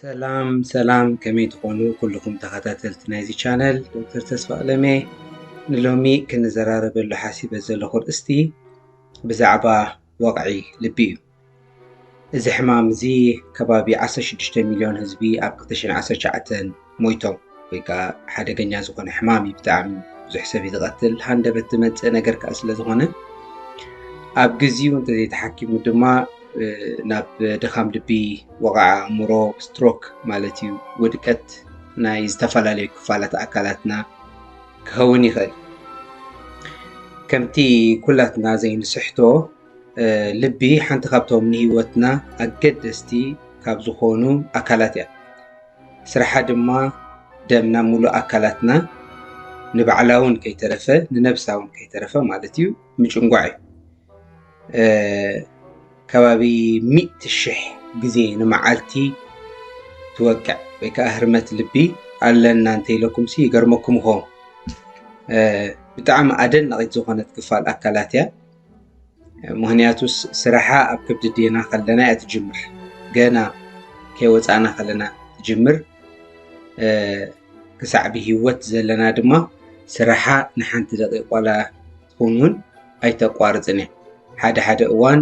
ሰላም ሰላም፣ ከመይ ትኾኑ ኩልኹም ተኸታተልቲ ናይዚ ቻነል? ዶክተር ተስፋ ኣለሜ። ንሎሚ ክንዘራረበሉ ሓሲበ ዘለኹ ርእስቲ ብዛዕባ ወቕዒ ልቢ እዩ። እዚ ሕማም እዚ ከባቢ ዓሰርተ ሽዱሽተ ሚልዮን ህዝቢ ኣብ ክልተ ሽሕን ዓሰርተ ትሽዓተን ሞይቶም፣ ወይ ከዓ ሓደገኛ ዝኾነ ሕማም እዩ። ብጣዕሚ ብዙሕ ሰብ እዩ ዝቐትል። ሃንደበት ዝመፅእ ነገር ከዓ ስለ ዝኾነ ኣብ ግዚኡ እንተዘይተሓኪሙ ድማ ናብ ድኻም ልቢ፣ ወቕዓ ኣእምሮ፣ ስትሮክ ማለት እዩ፣ ውድቀት ናይ ዝተፈላለዩ ክፋላት ኣካላትና ክኸውን ይኽእል። ከምቲ ኩላትና ዘይንስሕቶ፣ ልቢ ሓንቲ ካብቶም ንህይወትና ኣገደስቲ ካብ ዝኾኑ ኣካላት እያ። ስርሓ ድማ ደም ናብ ሙሉእ ኣካላትና፣ ንባዕላ እውን ከይተረፈ ንነብሳ እውን ከይተረፈ ማለት እዩ፣ ምጭንጓዕ እዩ። ከባቢ ሚእቲ ሽሕ ግዜ ንመዓልቲ ትወቅዕ ወይ ከዓ ህርመት ልቢ ኣለና እንተኢለኩምሲ ይገርመኩም ይኸውን። ብጣዕሚ ኣደናቒት ዝኾነት ክፋል ኣካላት እያ። ምኽንያቱ ስርሓ ኣብ ከብዲ ዴና ከለና እያ ትጅምር። ገና ከይወፃእና ከለና ትጅምር። ክሳዕ ብህይወት ዘለና ድማ ስርሓ ንሓንቲ ደቂቕ ዋላ ትኹን እውን ኣይተቋርፅን እያ። ሓደ ሓደ እዋን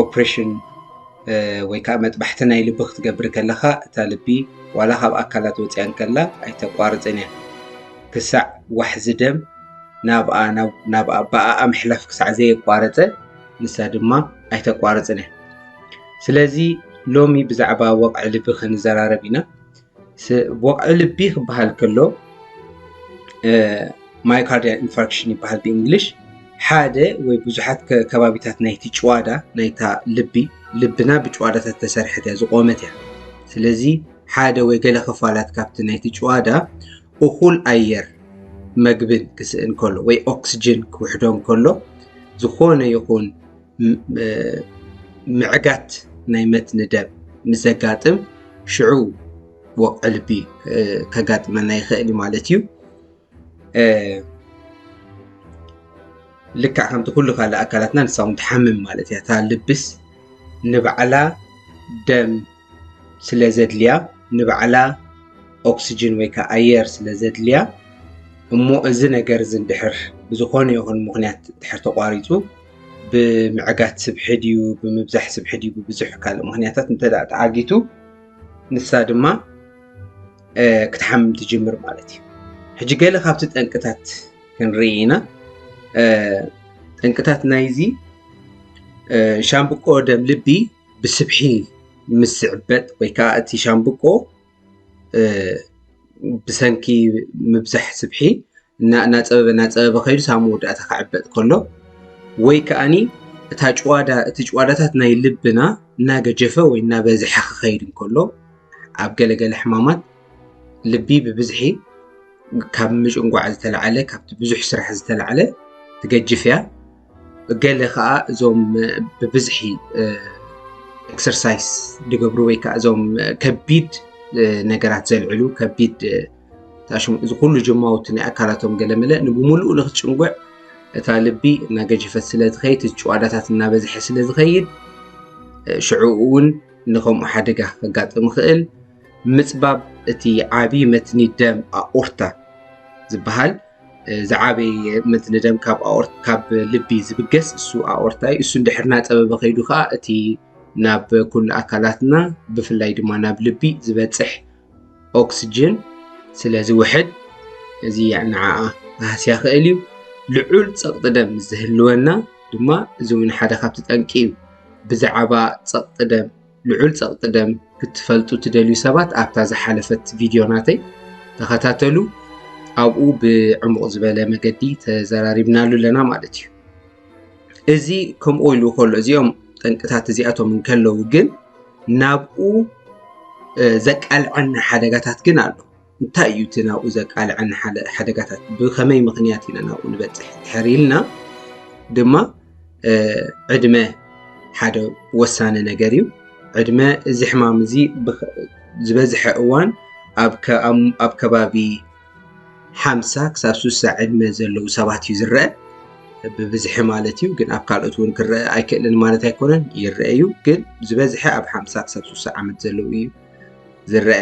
ኦፕሬሽን ወይ ከዓ መጥባሕቲ ናይ ልቢ ክትገብር ከለኻ እታ ልቢ ዋላ ካብ ኣካላት ወፂኣ እንከላ ኣይተቋርፅን እያ። ክሳዕ ዋሕዚ ደም ናብኣ ናብኣ ብኣኣ ምሕላፍ ክሳዕ ዘየቋረፀ ንሳ ድማ ኣይተቋርፅን እያ። ስለዚ ሎሚ ብዛዕባ ወቕዒ ልቢ ክንዘራረብ ኢና። ወቕዒ ልቢ ክበሃል ከሎ ማዮካርዲያል ኢንፋርክሽን ይበሃል ብእንግሊሽ። ሓደ ወይ ብዙሓት ከባቢታት ናይቲ ጭዋዳ ናይታ ልቢ፣ ልብና ብጭዋዳታት ዝተሰርሐት እያ፣ ዝቆመት እያ። ስለዚ ሓደ ወይ ገለ ክፋላት ካብቲ ናይቲ ጭዋዳ እኹል ኣየር መግብን ክስእን ከሎ ወይ ኦክስጅን ክውሕዶ እንከሎ ዝኾነ ይኹን ምዕጋት ናይ መትኒ ደም ምስ ዘጋጥም ሽዑ ወቕዒ ልቢ ከጋጥመና ይኽእል ማለት እዩ። ልክዕ ከምቲ ኩሉ ካልእ ኣካላትና ንሳ እውን ትሓምም ማለት እያ። እታ ልብስ ንባዕላ ደም ስለ ዘድልያ፣ ንባዕላ ኦክስጅን ወይ ከዓ ኣየር ስለ ዘድልያ እሞ እዚ ነገር እዚ እንድሕር ብዝኾነ ይኹን ምኽንያት ድሕር ተቋሪፁ ብምዕጋት ስብሒ ድዩ ብምብዛሕ ስብሒ ድዩ ብብዙሕ ካልእ ምኽንያታት እንተ ተዓጊቱ ንሳ ድማ ክትሓምም ትጅምር ማለት እዩ። ሕጂ ገለ ካብቲ ጠንቅታት ክንርኢ ኢና። ጠንቅታት ናይዚ ሻምብቆ ደም ልቢ ብስብሒ ምስ ዝዕበጥ ወይ ከዓ እቲ ሻምብቆ ብሰንኪ ምብዛሕ ስብሒ እናፀበበ እናፀበበ ከይዱ ሳብ መወዳእታ ክዕበጥ ከሎ ወይ ከዓኒ እታ ጭዋዳ እቲ ጭዋዳታት ናይ ልብና እናገጀፈ ወይ እናበዝሐ ክኸይድ እንከሎ ኣብ ገለገለ ሕማማት ልቢ ብብዝሒ ካብ ምጭንጓዕ ዝተላዓለ ካብቲ ብዙሕ ስራሕ ዝተላዓለ ትገጅፍ እያ። ገለ ከዓ እዞም ብብዝሒ ኤክሰርሳይስ ዝገብሩ ወይ ከዓ እዞም ከቢድ ነገራት ዘልዕሉ ከቢድ ታሽሙ እዚ ኩሉ ጅማውቲ ናይ ኣካላቶም ገለመለ ንብምሉኡ ንክትጭንጉዕ እታ ልቢ እናገጀፈት ስለ ዝኸይድ እቲ ጭዋዳታት እናበዝሐ ስለ ዝኸይድ ሽዑ እውን ንከምኡ ሓደጋ ከጋጥም ይኽእል። ምፅባብ እቲ ዓቢ መትኒ ደም ኣኦርታ ዝበሃል ዝዓበየ መትኒ ደም ካብ ኣኦርት ካብ ልቢ ዝብገስ እሱ ኣኦርታ እዩ። እሱ እንድሕር እናፀበበ ከይዱ ከዓ እቲ ናብ ኩሉ ኣካላትና ብፍላይ ድማ ናብ ልቢ ዝበፅሕ ኦክስጅን ስለ ዝውሕድ እዚ ንዓኣ ክሃስያ ክእል እዩ። ልዑል ፀቕጢ ደም ዝህልወና ድማ እዚ እውን ሓደ ካብቲ ጠንቂ እዩ። ብዛዕባ ፀቕጢ ደም ልዑል ፀቕጢ ደም ክትፈልጡ ትደልዩ ሰባት ኣብታ ዝሓለፈት ቪድዮ ናተይ ተኸታተሉ። ኣብኡ ብዕሙቕ ዝበለ መገዲ ተዘራሪብናሉ ኣለና ማለት እዩ። እዚ ከምኡ ኢሉ ከሎ እዚኦም ጠንቅታት እዚኣቶም እንከለዉ ግን ናብኡ ዘቃልዐና ሓደጋታት ግን ኣሎ። እንታይ እዩ እቲ ናብኡ ዘቃልዐና ሓደጋታት? ብኸመይ ምኽንያት ኢና ናብኡ ንበፅሕ ድሕር ኢልና ድማ ዕድመ ሓደ ወሳኒ ነገር እዩ። ዕድመ እዚ ሕማም እዚ ዝበዝሐ እዋን ኣብ ከባቢ ሓምሳ ክሳብ ሱሳ ዕድመ ዘለዉ ሰባት እዩ ዝረአ። ብብዝሒ ማለት እዩ፣ ግን ኣብ ካልኦት እውን ክረአ ኣይክእልን ማለት ኣይኮነን፣ ይረአ እዩ። ግን ዝበዝሐ ኣብ ሓምሳ ክሳብ ሱሳ ዓመት ዘለዉ እዩ ዝረአ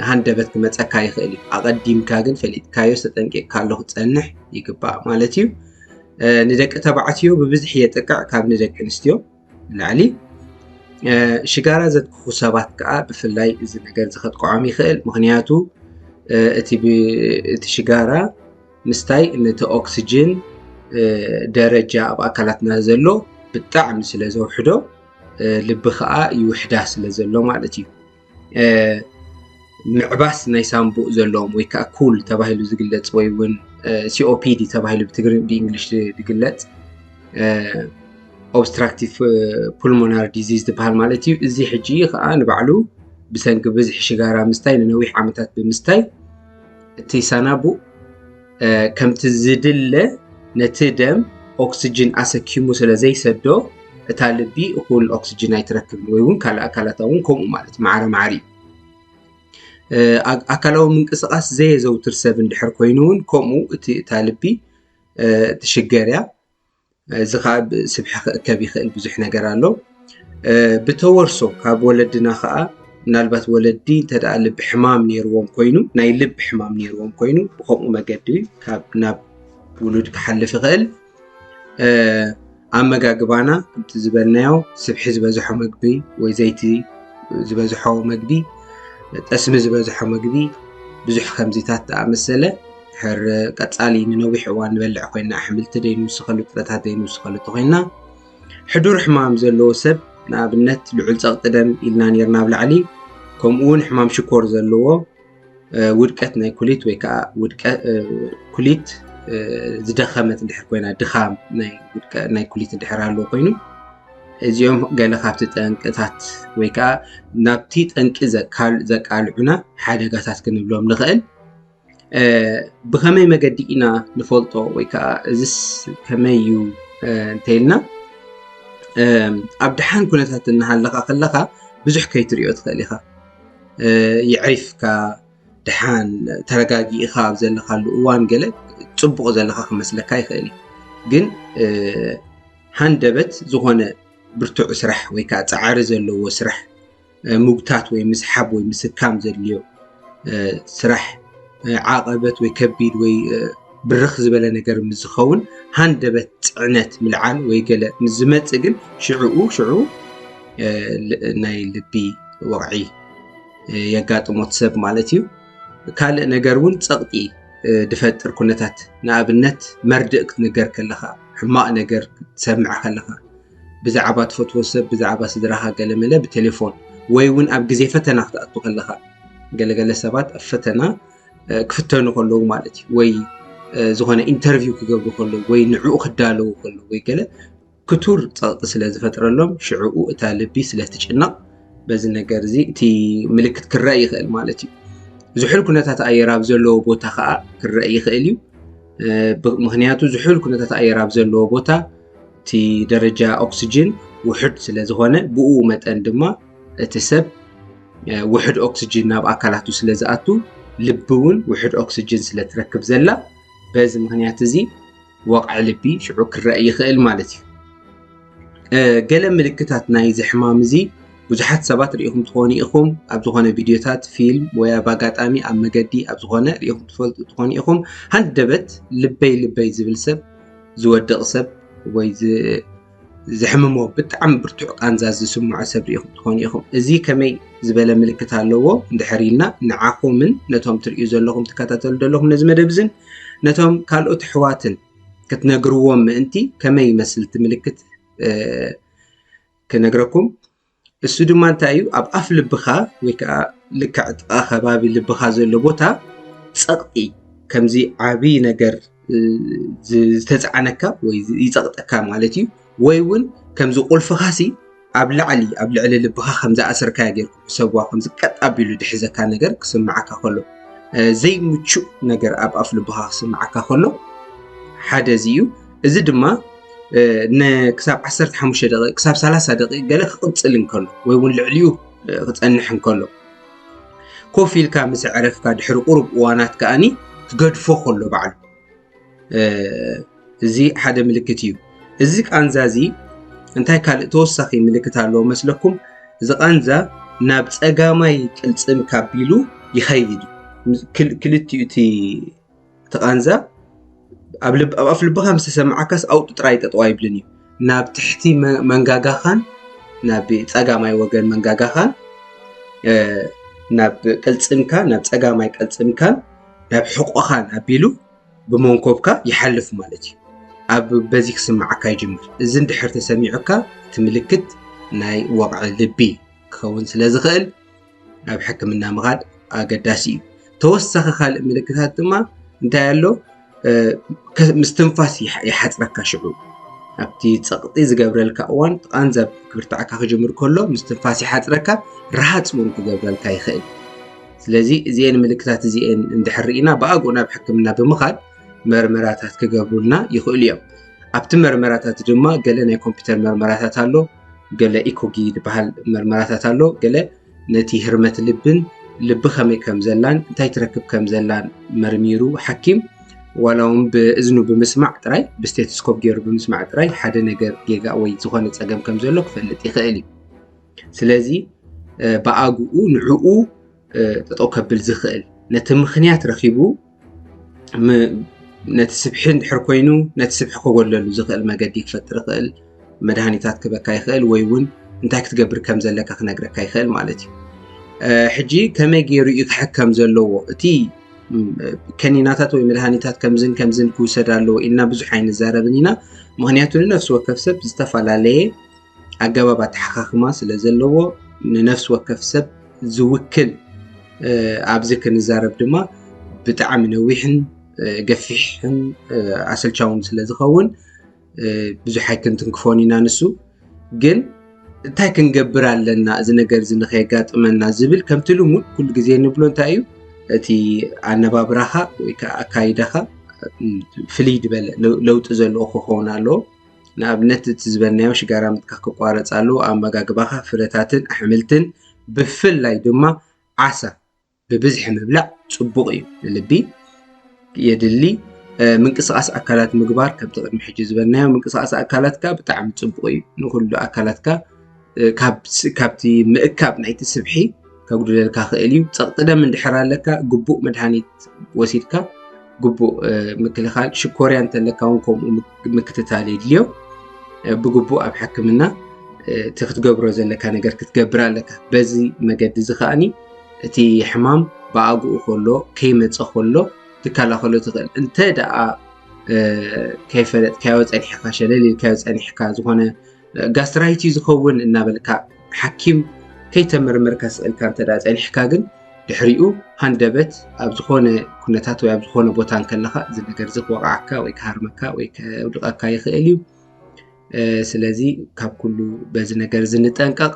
ሃንደበት ክመፀካ ይኽእል እዩ። ኣቐዲምካ ግን ፈሊጥካዮ ዝተጠንቂቕካሉ ክፀንሕ ይግባእ ማለት እዩ። ንደቂ ተባዕትዮ ብብዝሒ የጥቅዕ ካብ ንደቂ ኣንስትዮ ንላዕሊ። ሽጋራ ዘትክኹ ሰባት ከዓ ብፍላይ እዚ ነገር እዚ ከጥቅዖም ይኽእል። ምኽንያቱ እቲ ሽጋራ ምስታይ ነቲ ኦክስጅን ደረጃ ኣብ ኣካላትና ዘሎ ብጣዕሚ ስለ ዘውሕዶ ልቢ ከዓ ይውሕዳ ስለ ዘሎ ማለት እዩ። ምዕባስ ናይ ሳምቡእ ዘለዎም ወይ ከዓ ኩል ተባሂሉ ዝግለፅ ወይ እውን ሲኦፒዲ ተባሂሉ ብትግርኛ ብእንግሊሽ ዝግለፅ ኦብስትራክቲቭ ፑልሞናሪ ዲዚዝ ዝበሃል ማለት እዩ። እዚ ሕጂ ከዓ ንባዕሉ ብሰንኪ ብዝሒ ሽጋራ ምስታይ ንነዊሕ ዓመታት ብምስታይ እቲ ሳናቡእ ከምቲ ዝድለ ነቲ ደም ኦክስጅን ኣሰኪሙ ስለ ዘይሰዶ እታ ልቢ እኹል ኦክስጅን ኣይትረክብን ወይ እውን ካልእ ኣካላታ እውን ከምኡ ማለት ማዕረ ማዕሪ እዩ። ኣካላዊ ምንቅስቃስ ዘየዘውትር ሰብ እንድሕር ኮይኑ እውን ከምኡ እቲ እታ ልቢ ትሽገር እያ። እዚ ከዓ ብስብሒ ክእከብ ይኽእል ብዙሕ ነገር ኣሎ። ብተወርሶ ካብ ወለድና ከዓ ምናልባት ወለዲ እንተ ልቢ ሕማም ነይርዎም ኮይኑ ናይ ልቢ ሕማም ነይርዎም ኮይኑ ብከምኡ መገዲ ካብ ናብ ውሉድ ክሓልፍ ይኽእል። ኣመጋግባና ከምቲ ዝበልናዮ ስብሒ ዝበዝሖ መግቢ ወይ ዘይቲ ዝበዝሖ መግቢ፣ ጠስሚ ዝበዝሖ መግቢ፣ ብዙሕ ከምዚታት ዝኣመሰለ ድሕር ቀፃሊ ንነዊሕ እዋን ንበልዕ ኮይና ኣሕምልቲ ደይንውስኸሉ ጥረታት ደይንውስኸሉ እንተኮይና ሕዱር ሕማም ዘለዎ ሰብ ንኣብነት ልዑል ፀቕጢ ደም ኢልና ነርና ኣብ ላዕሊ ከምኡ እውን ሕማም ሽኮር ዘለዎ ውድቀት ናይ ኩሊት ወይ ከዓ ኩሊት ዝደኸመት እንድሕር ኮይና ድኻም ናይ ኩሊት እንድሕር ኣለዎ ኮይኑ እዚኦም ገለ ካብቲ ጠንቅታት ወይ ከዓ ናብቲ ጠንቂ ዘቃልዑና ሓደጋታት ክንብሎም ንኽእል። ብኸመይ መገዲ ኢና ንፈልጦ ወይ ከዓ እዚስ ከመይ እዩ እንተኢልና ኣብ ድሓን ኩነታት እናሃለኻ ከለኻ ብዙሕ ከይትሪኦ ትኽእል ኢኻ። የዕሪፍካ ድሓን ተረጋጊእኻ ኣብ ዘለኻሉ እዋን ገለ ፅቡቕ ዘለኻ ክመስለካ ይኽእል እዩ። ግን ሃንደበት ዝኾነ ብርቱዕ ስራሕ ወይ ከዓ ፃዕሪ ዘለዎ ስራሕ ምጉታት ወይ ምስሓብ ወይ ምስካም ዘድልዮ ስራሕ ዓቐበት ወይ ከቢድ ወይ ብርኽ ዝበለ ነገር ምስ ዝኸውን ሃንደበት ፅዕነት ምልዓል ወይ ገለ ምስ ዝመፅእ ግን ሽዕኡ ሽዑ ናይ ልቢ ወቕዒ የጋጥሞት ሰብ ማለት እዩ። ካልእ ነገር እውን ፀቕጢ ድፈጥር ኩነታት ንኣብነት መርድእ ክትንገር ከለኻ ሕማቕ ነገር ክትሰምዕ ከለኻ ብዛዕባ ትፈትዎ ሰብ ብዛዕባ ስድራኻ ገለመለ ብቴሌፎን ወይ እውን ኣብ ግዜ ፈተና ክትኣቱ ከለኻ ገለገለ ሰባት ኣብ ፈተና ክፍተኑ ከለዉ ማለት እዩ ወይ ዝኾነ ኢንተርቪው ክገብሩ ከለዉ ወይ ንዕኡ ክዳለዉ ከለዉ ወይ ገለ ክቱር ፀቕጢ ስለ ዝፈጥረሎም ሽዕኡ እታ ልቢ ስለ ትጭነቕ በዚ ነገር እዚ እቲ ምልክት ክረአ ይኽእል ማለት እዩ። ዝሑል ኩነታት ኣየር ኣብ ዘለዎ ቦታ ከዓ ክረአ ይኽእል እዩ። ምክንያቱ ዝሑል ኩነታት ኣየር ኣብ ዘለዎ ቦታ እቲ ደረጃ ኦክስጅን ውሑድ ስለ ዝኾነ ብኡ መጠን ድማ እቲ ሰብ ውሑድ ኦክስጅን ናብ ኣካላቱ ስለ ዝኣቱ ልቢ እውን ውሑድ ኦክስጅን ስለ ትረክብ ዘላ በዚ ምክንያት እዚ ወቕዒ ልቢ ሽዑ ክረአ ይኽእል ማለት እዩ። ገለ ምልክታት ናይዚ ሕማም እዚ ብዙሓት ሰባት ርኢኹም ትኾኑ ኢኹም። ኣብ ዝኾነ ቪድዮታት፣ ፊልም ወይ ኣብ ኣጋጣሚ ኣብ መገዲ ኣብ ዝኾነ ርኢኹም ትፈልጡ ትኾኑ ኢኹም። ሃንደበት ልበይ ልበይ ዝብል ሰብ ዝወድቕ ሰብ ወይ ዘሕምሞ ብጣዕሚ ብርቱዕ ቃንዛ ዝስምዖ ሰብ ርኢኹም ትኾኑ ኢኹም። እዚ ከመይ ዝበለ ምልክት ኣለዎ እንድሕር ኢልና ንዓኹምን ነቶም ትርእዩ ዘለኹም ትከታተሉ ዘለኹም ነዚ መደብ እዝን ነቶም ካልኦት ኣሕዋትን ክትነግርዎም ምእንቲ ከመይ ይመስል እቲ ምልክት ክነግረኩም። እሱ ድማ እንታይ እዩ? ኣብ ኣፍ ልብኻ ወይ ከዓ ልክዕ ጥቓ ከባቢ ልብኻ ዘሎ ቦታ ፀቕጢ ከምዚ ዓብዪ ነገር ዝተፃዕነካ ወይ ይፀቕጠካ ማለት እዩ። ወይ እውን ከምዚ ቁልፍኻሲ ኣብ ላዕሊ ኣብ ልዕሊ ልብኻ ከምዚ ኣሰርካያ ጌርኩም ሕሰብዋ ከምዚ ቀጥ ኣቢሉ ድሕዘካ ነገር ክስምዓካ ከሎ ዘይምቹእ ነገር ኣብ ኣፍ ልብኻ ክስምዓካ ከሎ ሓደ እዚ እዩ። እዚ ድማ ክሳብ ዓሰርተ ሓሙሽተ ደቂቕ ክሳብ ሰላሳ ደቂቕ ገለ ክቕፅል እንከሎ ወይ እውን ልዕሊኡ ክፀንሕ እንከሎ ኮፍ ኢልካ ምስ ኣዕረፍካ ድሕሪ ቁሩብ እዋናት ከኣኒ ክገድፎ ከሎ ባዕሉ እዚ ሓደ ምልክት እዩ። እዚ ቃንዛ እዚ እንታይ ካልእ ተወሳኺ ምልክት ኣለዎ መስለኩም? እዚ ቃንዛ ናብ ጸጋማይ ቅልጽም ካቢሉ ይኸይድ። ክልቲኡ እቲ ቃንዛ ኣብ ኣፍ ልብኻ ምስ ተሰማዓካስ ኣውጡ ጥራይ ጠጠው ኣይብልን እዩ። ናብ ትሕቲ መንጋጋኻን ናብ ጸጋማይ ወገን መንጋጋኻን ናብ ቅልጽምካ ናብ ጸጋማይ ቅልጽምካን ናብ ሕቆኻን ኣቢሉ ብመንኮብካ ይሓልፍ ማለት እዩ። ኣብ በዚ ክስምዓካ ይጅምር። እዚ እንድሕር ተሰሚዑካ እቲ ምልክት ናይ ወቕዒ ልቢ ክኸውን ስለ ዝኽእል ናብ ሕክምና ምኻድ ኣገዳሲ እዩ። ተወሳኺ ካልእ ምልክታት ድማ እንታይ ኣሎ? ምስትንፋስ ይሓፅረካ። ሽዑ ኣብቲ ፀቕጢ ዝገብረልካ እዋን ቃንዛ ክብርትዓካ ክጅምር ከሎ ምስትንፋስ ይሓፅረካ፣ ረሃፅ እውን ክገብረልካ ይኽእል። ስለዚ እዚኤን ምልክታት እዚኤን እንድሕር ርኢና ብኣግኡ ናብ ሕክምና ብምኻድ መርመራታት ክገብሩልና ይኽእሉ እዮም። ኣብቲ መርመራታት ድማ ገለ ናይ ኮምፒውተር መርመራታት ኣሎ፣ ገለ ኢኮጊ ዝበሃል መርመራታት ኣሎ፣ ገለ ነቲ ህርመት ልብን ልቢ ከመይ ከም ዘላን እንታይ ትረክብ ከም ዘላን መርሚሩ ሓኪም ዋላ እውን ብእዝኑ ብምስማዕ ጥራይ ብስቴትስኮፕ ገይሩ ብምስማዕ ጥራይ ሓደ ነገር ጌጋ ወይ ዝኾነ ጸገም ከም ዘሎ ክፈልጥ ይኽእል እዩ። ስለዚ ብኣግኡ ንዕኡ ጠጠው ከብል ዝኽእል ነቲ ምኽንያት ረኺቡ ነቲ ስብሒ እንድሕር ኮይኑ ነቲ ስብሒ ክጎድለሉ ዝኽእል መገዲ ክፈጥር ይኽእል። መድሃኒታት ክበካ ይኽእል ወይ እውን እንታይ ክትገብር ከም ዘለካ ክነግረካ ይኽእል ማለት እዩ። ሕጂ ከመይ ገይሩ እዩ ክሕከም ዘለዎ? እቲ ከኒናታት ወይ መድሃኒታት ከምዝን ከምዝን ክውሰድ ኣለዎ ኢልና ብዙሕ ኣይንዛረብን ኢና። ምኽንያቱ ንነፍሲ ወከፍ ሰብ ዝተፈላለየ ኣገባብ ኣተሓኻኽማ ስለ ዘለዎ ንነፍሲ ወከፍ ሰብ ዝውክል ኣብዚ ክንዛረብ ድማ ብጣዕሚ ነዊሕን ገፊሕን ኣሰልቻውን ስለ ዝኸውን ብዙሕ ኣይክንትንክፎን ኢና። ንሱ ግን እንታይ ክንገብር ኣለና እዚ ነገር እዚ ንኸየጋጥመና ዝብል ከምቲ ልሙድ ኩሉ ግዜ ንብሎ እንታይ እዩ እቲ ኣነባብራኻ ወይ ከዓ ኣካይዳኻ ፍልይ ዝበለ ለውጢ ዘለዎ ክኸውን ኣለዎ። ንኣብነት እቲ ዝበልናዮ ሽጋራ ምትካኽ ክቋረፅ ኣለዎ። ኣመጋግባኻ ፍረታትን ኣሕምልትን ብፍላይ ድማ ዓሳ ብብዝሒ ምብላዕ ፅቡቕ እዩ። ንልቢ የድሊ። ምንቅስቃስ ኣካላት ምግባር ከምቲ ቅድሚ ሕጂ ዝበልናዮ ምንቅስቃስ ኣካላትካ ብጣዕሚ ፅቡቕ እዩ። ንኩሉ ኣካላትካ ካብቲ ምእካብ ናይቲ ስብሒ ከጉድለልካ ክእል እዩ። ፀቕጢ ደም እንድሕር ኣለካ ግቡእ መድሃኒት ወሲድካ ግቡእ ምክልኻል፣ ሽኮርያ እንተለካ እውን ከምኡ ምክትታል የድልዮ። ብግቡእ ኣብ ሕክምና እቲ ክትገብሮ ዘለካ ነገር ክትገብር ኣለካ። በዚ መገዲ እዚ ከኣኒ እቲ ሕማም ብኣግኡ ከሎ ከይመፀ ከሎ ትከላኸሎ ትኽእል። እንተ ደኣ ከይፈለጥካዮ ፀኒሕካ፣ ሸለል ኢልካዮ ፀኒሕካ፣ ዝኾነ ጋስትራይቲ ዝኸውን እናበልካ ሓኪም ከይተመርመርካ ስቕ ኢልካ እንተ ደኣ ፀኒሕካ ግን ድሕሪኡ ሃንደበት ኣብ ዝኾነ ኩነታት ወይ ኣብ ዝኾነ ቦታ እንከለኻ እዚ ነገር እዚ ክወቕዓካ ወይ ክሃርመካ ወይ ከውድቐካ ይኽእል እዩ። ስለዚ ካብ ኩሉ በዚ ነገር እዚ ንጠንቀቕ።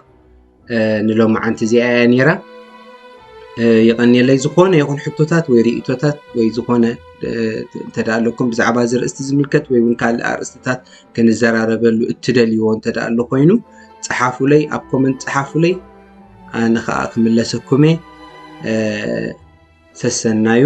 ንሎማዓንቲ እዚኣ እያ ነይራ። የቐንየለይ። ዝኾነ ይኹን ሕቶታት ወይ ርእይቶታት ወይ ዝኾነ እንተ ደኣ ኣለኩም ብዛዕባ እዚ ርእስቲ ዝምልከት ወይ እውን ካልእ ኣርእስትታት ክንዘራረበሉ እትደልይዎ እንተ ደኣ ኣሎ ኮይኑ ፀሓፉለይ፣ ኣብ ኮመንት ፀሓፉለይ። ኣነ ኸዓ ክምለሰኩም እየ። ሰሰናዩ።